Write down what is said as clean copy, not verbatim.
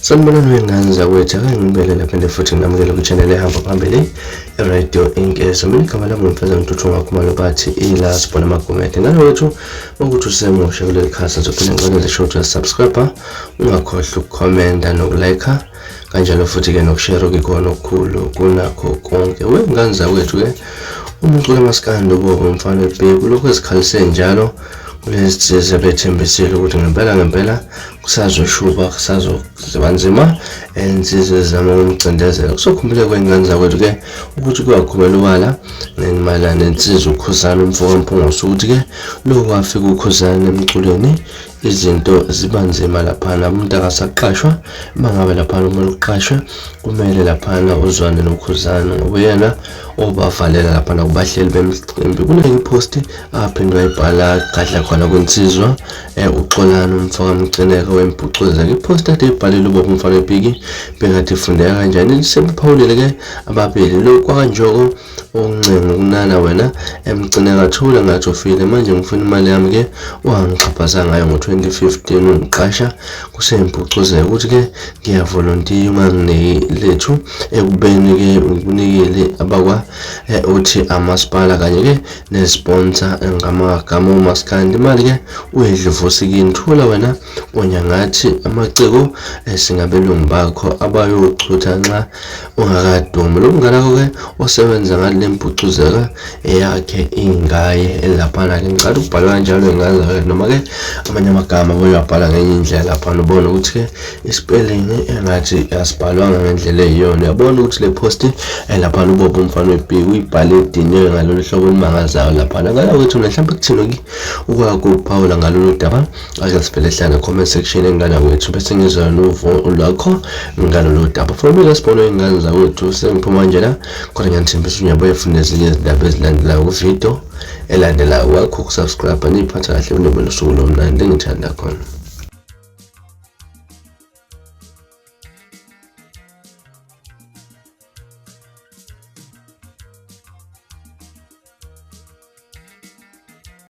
Sanibonani wengane zakwethu, ake ngibelele phinde futhi nginamukele kwi-channel ehamba phambili i-Radio Inkezo. Mina igama lami ngumfeza Ntuthu Khumalo bathi ila sibona amagumede. Ngane wethu ukuthi usemusha kuleli khasi ngizophinde ngicela nje ukuthi subscribe, ungakhohlwa ukukhomenta nokulike kanjalo futhi-ke nokushare okuyikona okukhulu kunakho konke. Wengane zakwethu ke umculo kamaskandi ubobo umfana webheku lokhu ezikhalise njalo kulezi zize bethembisile ukuthi ngempela ngempela kusazoshuba kusazoba nzima insizwe zizama ukumcindezela. Kusokhumbuleka kwey'ngane zakwethu ke ukuthi kuyakhumela ubala mayelana nensizwa uKhuzani umfo kaMpungose ukuthi-ke lokhu wafika uKhuzani emculweni izinto ziba nzima laphana, umuntu akasaqashwa. Uma ngabe laphana kumele uqashwe, kumele laphana uzwane noKhuzani ngoba uyena obavalela laphana kubahleli bemcimbi. Kunenye iphosti aphinde wayibhala gadla khona kwinsizwa uXolani umfo kaMcineka wempucuzeko. Iphosti ade ibhalile ubaba umfana wepiki bekade ifundeka kanjani, sebephawulile ke ababili lokhu kwakanjoko uncenga ukunana wena emcineka thula ngathi ufile manje ngifuna imali yami ke wangixhaphaza ngayo ngo-2015 ungiqasha kuseyimpucuzeko ukuthi ke ngiyavolontiya unganginiki lethu ekubeni ke ukunikile abakwa uthi amasipala kanye ke nesponsor ngamagama omaskandi imali ke uyidlivusi kini thula wena unyangathi amaciko singabelungu bakho abayochutha nxa ungakadumi. Lo mngane wakho ke osebenza ngale mpucuzeko eyakhe ingaye laphana ke ngicela ukubhala kanjalo ingane zakhe noma ke amanye amagama uyabhala ngenye indlela laphana ubone ukuthi ke isipelling engathi asibhalwanga ngendlela eyiyona. Uyabona ukuthi le post laphana ubobo umfana webhiki uyibhale ediniwe ngalolu hlobo olumangazayo laphana. Ngale kwethu mhlawumbe kuthini ukwakho ukuphawula ngalolu daba, ake sivele hlala comment section engane kwethu bese ngizwa novo lwakho ngalolu daba. For mina sibona ingane zakwethu sengiphuma njena kodwa ngiyanithembisa ngiyabuya futhi nezinye izindaba ezilandelayo ku-video elandelayo. Wakho ukusubscribe niyiphatha kahle nibe nosuku lomnandi engithanda khona.